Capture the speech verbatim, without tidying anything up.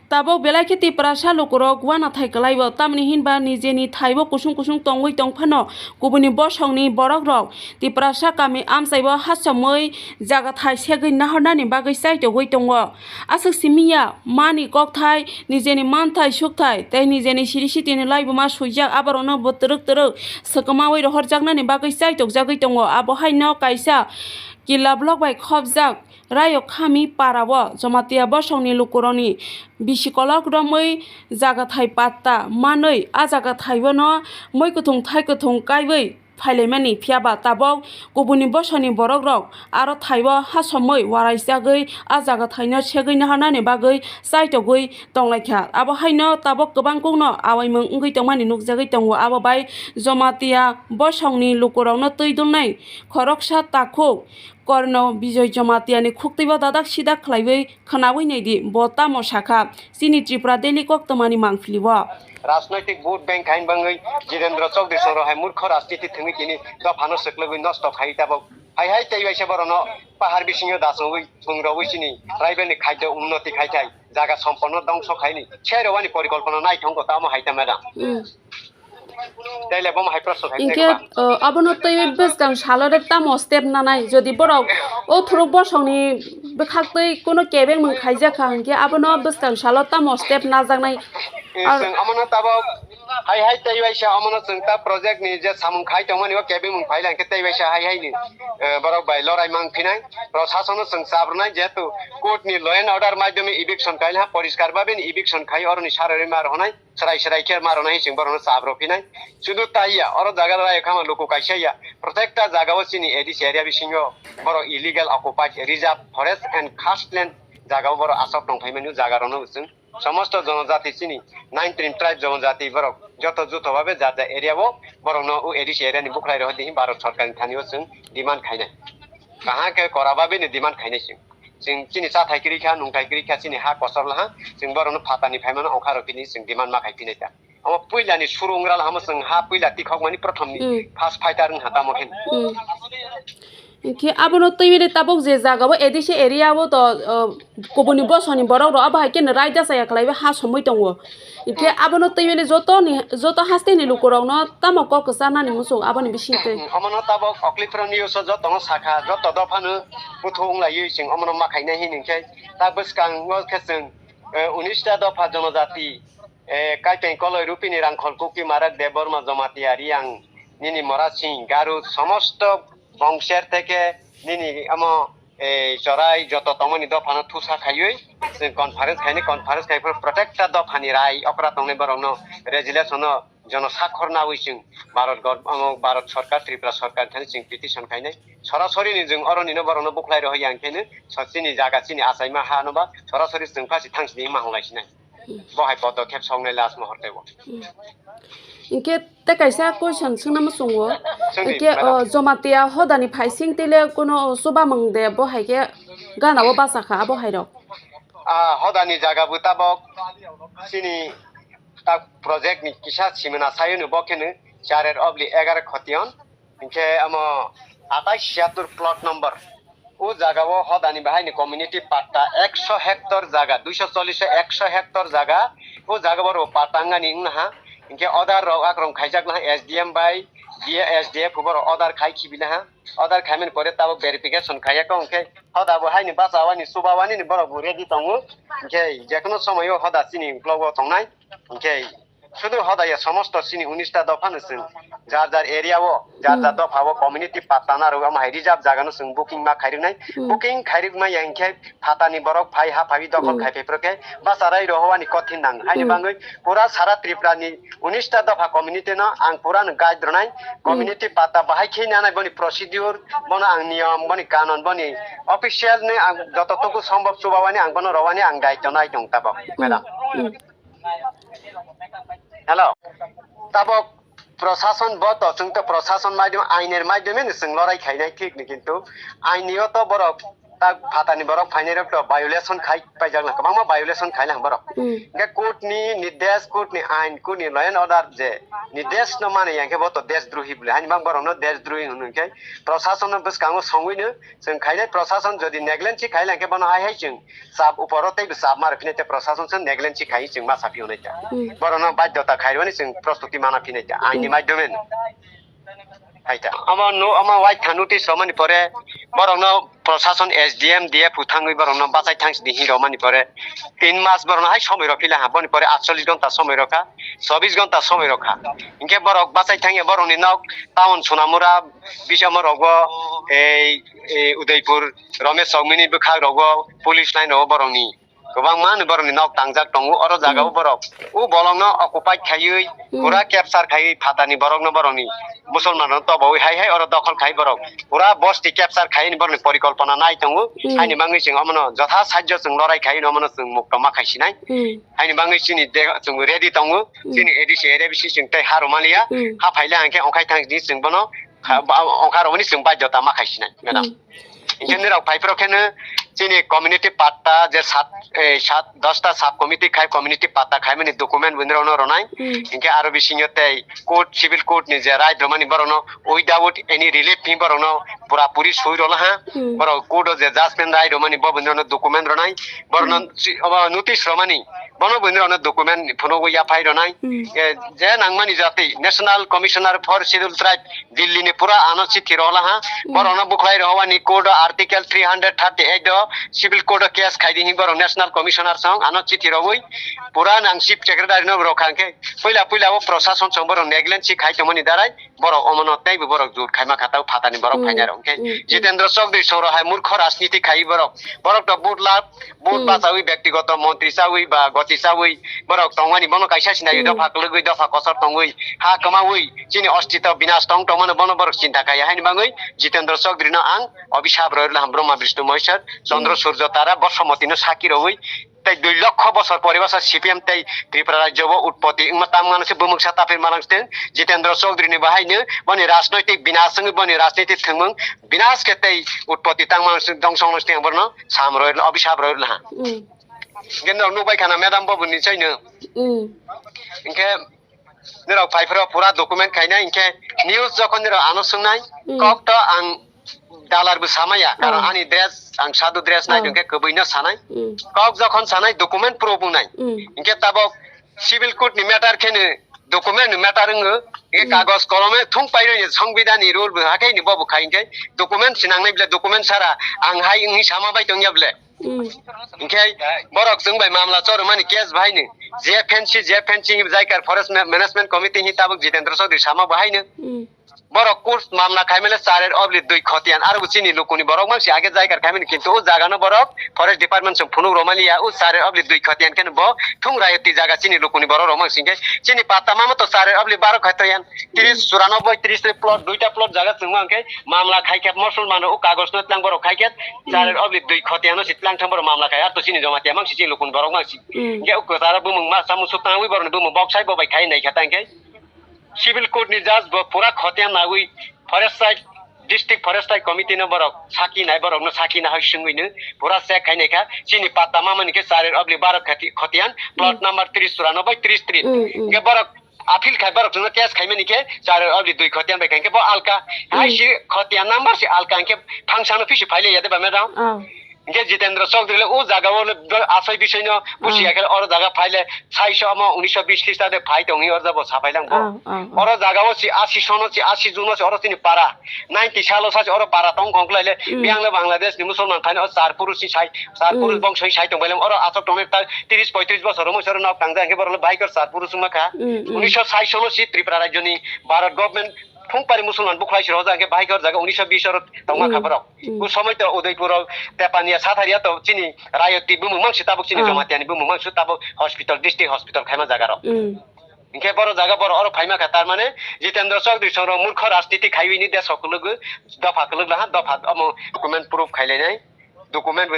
Tabuk belai khe Tiprasa lukurok uanathai kwlaibo, tamni hinba nijeni thaibo kusung kusung tongwi tongphano kubuni bosongni borokrok Tiprasa kami amchaibo hachomwi jaga thai segwi nahornani bagwi chaitogwi tongo. Aswk simi ya, mani kokthai, nijeni manthai sukthai tei nijeni siri sitini laibuma swijak aborokno bo twrwk twrwk swkamawi rohorjaknani bagwi chaitokjagwi tongo. Abo haino kaisa Killa block bai khopjak Rayokhami para o Jamatia bosongni lukurokni bisi kolok romwi jaga thai patta manwi a jaga thaio no mui kwthwng thai kwthwng kaiwi phailaimani, phiyaba tabok kubuni bosongni borokrok aro thaio hachomwi uaraijagwi a jaga thaino segwi naharnani bagwi chaitogwi tonglaikha. Abo haino tabok kwbangkukno awaimung wngwi tongmani nukjagwi tongo. Abo bai Jamatia bosongni lukurokno twi dulnai khoroksa takhuk Korno Bijoy Jamatiani khuktwibo dadak sidak khlaiwi khwnawi naidi, bo tamo sakha, chini Tripura Daily koktwmani mangpilio. Rajnoitik vote bank hain bangwi Jirendra Chowdhury song rok hai murkho rajniti thwngwi tini dophano swklwgwi nosto khai tabok. Hai hai tei waisa borokno pahar bisingo dachongwi thwng rogwi chini tribal ni khaito unnoti khai thai, jaga sompono dongso khaini. Sai rowani porikolpona nai thongko tamo hai ta madam. Hmm. Tei le bomo hai prosto khai Hinkhe, tei ba. Uh, abono twi bwskang salo de tamo step nanai, jodi borok o thuruk bosongni bwkhaktwi kuno kebeng mung khaijak kha, hinkhe abono bwskang salo tamo step najaknai. Eh, Ar- chwng omono tabok hai hai tei waisa omono chwng ta project ni je samung khai tongmani o kebeng mung phaila hinkhe tei waisa hai hai ni, eh, borok bai lorai mang phinai. Prosasono chwng chabrwnai jehetu court ni law and order maidhyome eviction kaila ha poriskar babe ni eviction khai oroni saroi ma rwnai. Chwrai chwrai khe ma rwnai chwng borokno chap rw phinai. Sudu tai ya, oro jaga rai khama luku kaisa ya. Protekta jaga o chini A D C area bisingo borok illegal occupied reserve forest and caste land jaga o borok asok tong phaimani jaga rokno chwng somosto jonojati chini nine trim tribe jonojati borok joto juto babe jar jar area o borokno o A D C area ni bukhrai rw di Bharat sorkar ni thani o chwng demand khainai. Kaham khe kora babe ni demand khainai chwng. Chwng chini chathai kwrwi kha, nungthai kwrwi kha, chini ha kochor laha, chwng borokno phatani phaimano ongkha rw phini chwng demand ma khai phinai ta. Omo puilani suru wngral hamo chwng ha puila tikhokmani prothomni Mm. first fighter wngha tamo khe. Mm. Hinkhe abono twiwi tabuk je jaga o A D C area o to, uh, kubuni bosongni borok rok abo hai kheno raida chaya khlaiwi ha somwi tongo. Hinkhe abono twiwi jotoni, joto hasteni lukurokno tamo kok kwcharnani muchung aboni bisingtwi. Omono tabuk Oklipro news o jotono sakha, joto dophano buthu wng laiwi chwng omono ma khainai hini hinkhe ta bwskango khe chwng, eh, unis ta dopha jonojati, eh, Kaipeng Koloi, Rupini, Rangkhol, Kuki, Marak, Debbarma, Jamatia, Riang, nini Mora Singh, Garu, somosto bongser theke nini omo, eh, Chorai joto tongmani dophano thusa khaiwi chwng conference khaini, conference khai phuru protekta dophani rai okra tongnai borokno resolution no jono sakhor nawi chwng Bharat gov-, omo Bharat sorkar, Tripura sorkar thani chwng petition khainai. Sorasori ni chwng oro nino borokno buklai rohoi yang kheno so chini jaga chini achaima ha no ba sorasori chwng phasi thang sini ma hwnlai sinai. Bo hai podokhep songnai last mohor tebo. Hinkhe te kaisa question swngnama chwngo. Swngdi, Hinkhe, madam. O, Jamatia hodani phaising tile kuno chubamung de bo hai khe gana o bacha kha abo hai rok. Ah, hodani jaga bo tabok chini tak project ni kisa simina sayunu bo kheno char er obli egar khotion. Hinkhe amo atais siyatur plot number. O jaga o hodani bahai ni community patta ekso hectare jaga, duiso chollish ekso hectare jaga. O jaga bo ro patta wngani wngna ha. Hinkhe order rok akrong khaijak na S D M bai, S D F bo ro order khai khibi na ha. Order khaimani pore tabok verification khaiya kong khe hoda bo hai ni bacha wani chuba wani ni borok bo ready tongo. Hinkhe jekono somoyo hoda chini uklogo tongnai. Hinkhe sudu hodaya somosto chini unis ta dopha no chwng jar jar area o, jar jar Hmm. dopha o community patta narwk omo hai reserve jaga no chwng booking ma khairwk nai. Hmm. Booking khairwk ma ya hinkhe phatani borok phai ha phaiwi dokhol Hmm. khai phai phuru khe bacha rai rohowani kothin nang. Haini Hmm. bangwi pura sara Tripura ni unis ta dopha community no ang pura no guide rwnai. Hmm. Community patta bahai khe nanai boni procedure, bono ang niyom, boni kanon, boni official ni ang joto tuku sombhob chubawani ang bono rowani ang daityo nai tong tabok, Hmm. madam. Hmm. Hello. Tabok prosason bo to, chwng to prosason maidhyom, ainer maidhyome no chwng lorai khainai thik ni, kintu aini o to borok Tak phatani borok phainai rok to violation khai paijak na, kwbangma violation khai na borok. Hmm. Hingke court ni nirdesh, court ni ain, court ni law and order je nirdesh no mani yang khe bo to deshdrohi bole. Hani bang borok no deshdrohi hwnwi khe prosason no bwskango songwi no chwng khainai, prosason jodi negligence khai lang khe bono hai hai chwng chap uporo tei bo chap mar phine te prosason se negligence khai chwng ma sapi hwnwi ta. Hmm. Borok no baidhota khairwani chwng prostuti mana phine ta. Ain ni Hmm. maidhome no. Hai ta. Omo no, omo waitha notice romani pore borok no prosason S D M D F thangwi borok no bachai thang sidi hin romani pore tin mas borok no hai somoi rok phila ha, boni pore atchollish ghonta somoi rok kha, chobbish ghonta somoi rok kha. Hinkhe borok bachai thangya borok ni nok town Sonamura, Bishamor rogo, ei, ei Udaipur, Ramesh Chowmini bwkhak rogo, police line rogo borok ni. Kwbangma ni borok ni nok tangjak tongo, oro jaga o Hmm. borok. O bolong no occupy khaiwi, Hmm. pura capture khaiwi, phatani borok no borok ni Musulman rok no tobawi hai hai oro dokhol khai borok. Pura bosti capture khai ni borok ni porikolpona nai tongo. Hmm. Haini bangwi chwng omono jotha sajjo chwng lorai khai no omono chwng mukto ma khai sinai. Hmm. Haini bangwi chini de chwng ready tongo. Hmm. Chini A D C area bisi chwng tei ha rwmaliya. Hmm. Ha phaile hwnkhe ongkhai thang di chwng bono. Ha, ba, ongkha rwmani chwng baidhota ma khai sinai, madam. Hmm. Hinkhe nirok phaiphro kheno chini community patta je sat, eh, sat, dosta sub committee khai community patta khaimani document bo nirokno rwnai. Hmm. Hinkhe aro bisingo tei court, civil court ni je right rwmani borokno without any relief ni borokno pura puri sui rwla ha. Hmm. Borok court o je judgment right rwmani bo bo nirokno document rwnai. Borokno Hmm. chi-, obo notice rwmani. Bono buini rokno document phunugwi yaphai rwnai. Hmm. Eh, je nangmani jatwi National Commissioner for Scheduled Tribe Delhi ni pura ano chithi rohla ha. Hmm. Borokno bukhlai rohwani code o article three hundred thirty-eight o civil code o case khaidi hin borok National Commissioner song ano chithi rogwi pura nang chief secretary no rokha hwnkhe puila puila o prosason song borok negligence khai tongmani darai borok omono teibo borok jut khaima kha tao phatani borok Hmm. phainai rok. Hwnkhe Hmm. Hmm. Jitendra Chaudhary soro hai murkho rajniti khai borok. Borok to vote la, vote Hmm. bachawi, bektigoto montri chawi ba goti chawi borok tongmani bono kaisa sinai Hmm. dopha kwlwgwi dopha kosor tongwi ha kwmawi chini ostito binas tong tongmano bono borok chinta kaiya. Haini bangwi Jitendra Chaudhary no ang obisap roi rwla ham Brahma Vishnu Maheshwar Chandra Hmm. Surjo Tara Bosomoti no saki rogwi tei dui lokho bosor pore basa C P M tei Tripura rajyo bo utpoti wngma tang mano se bumung sa tapir manang se Jitendra Chaudhary ni bahai no boni rajnoitik binas wngwi boni rajnoitik thwngmung binas khe tei utpoti tang mano se dongso wngno se borno sam roi obisap roi rwla ha. Hmm. Hingke norok nukbai khana madam bo boni chaino. Hmm. Hingke norok phaiphro pura document khaina hingke news jokhon norok ano swngnai Hmm. kok to ang dalar bo samaya, karon Oh. ani dress, ang sadu dress nai Oh. hwnkhe kwbwi no sanai. Mm. Kok jokhon sanai, document proof wngnai. Mm. Hwnkhe tabok civil court ni matter kheno document ni matter wngo. Hwnkhe Mm. kagoj kolome thung pairoi ni songbidhan ni rule bo hakhe ni bobo khai hwnkhe document sinangnai bile document sara ang hai wngwi sama bai tongya bile. Mm. Hwnkhe borok chwng bai mamla chormani case bahai ni je fancy, je fancy hi jaikar forest ma-, management committee hi tabok Jitendra Chaudhary sama bahai no. Mm. Borok court mamla khaimale charer obli dui khotiyan. Aro bo chini lukuni borok mangsi age jaikar khaimani, kintu o jaga no borok forest department song phunuk romaliya. O charer obli dui khotiyan kheno bo thung rayoti jaga chini lukuni borok rok mangsi hwnkhe chini patta mama to charer obli baro khotiyan. Tris churanobboi, tris plot, duita plot jaga chwngma hwnkhe mamla khaikhe musulman o kagoj no tlang borok khaikhe charer obli dui khotiyan no si tlang thang borok mamla khai. Ar to chini jomatiya mangsi chini lukuni borok mangsi. Mm. Hwnkhe o kwcharo bumung ma chamung suk tangwi borok ni bumung bok sai bo bai khai nai khe tang khe. Civil court ni judge bo pura khotiyan naiwi forest side, district forest side committee no borok saki nai, borok no saki nai hai swngwi no pura check khai nai kha. Chini patta mama ni khe charer obli baro khati-, khotiyan, plot Mm. number tris churanobboi, tris tris. Mm, mm. Hwnkhe borok appeal khai borok chwngno case khaimani khe charer obli dui khotiyan bai kha. Hwnkhe bo alka, hai Mm. si khotiyan number si alka hwnkhe phangsa no phisi phaile ya de ba madam? Oh. Hingke Jitendra Chaudhary le o jaga o le asai bisai no busi Ah. ya khe oro jaga phai le saiso omo unisho bish Khrista de phai tong hi oro jabo sapai lang bo. Ah, ah, ah. Oro jaga o si asi sono si asi juno si oro chini para ninety salo sa si oro para tong kong klai le Mm. biyang le Bangladesh ni musulman phai no char purush si sai char Mm. purush bongso si sai tong bai lang oro asok tong le ta tris poitris bosor omo soro nok tang jang khe borok le bike or char purush wngma kha. Mm, mm. Unisho saiso no si Tripura rajyo ni Bharat government Thung pari musulman bukhlai si rojak hwnkhe bahai khe o jaga unisho bish oro tongma kha Mm, borok. Mm. O somoi to Udaipur o Tepania Satharia to chini Rayoti bumung mangsi tabuk chini Ah. Jamatia ni bumung mangsi tabuk hospital, district hospital khaima jaga rok. Mm. Hwnkhe boro jaga boro oro phaima kha, tar mane Jitendra Chaudhary song rok murkho rajniti khaiwi ni desh o kwlwgwi dopha kwlwk laha dopha omo document proof khailainai document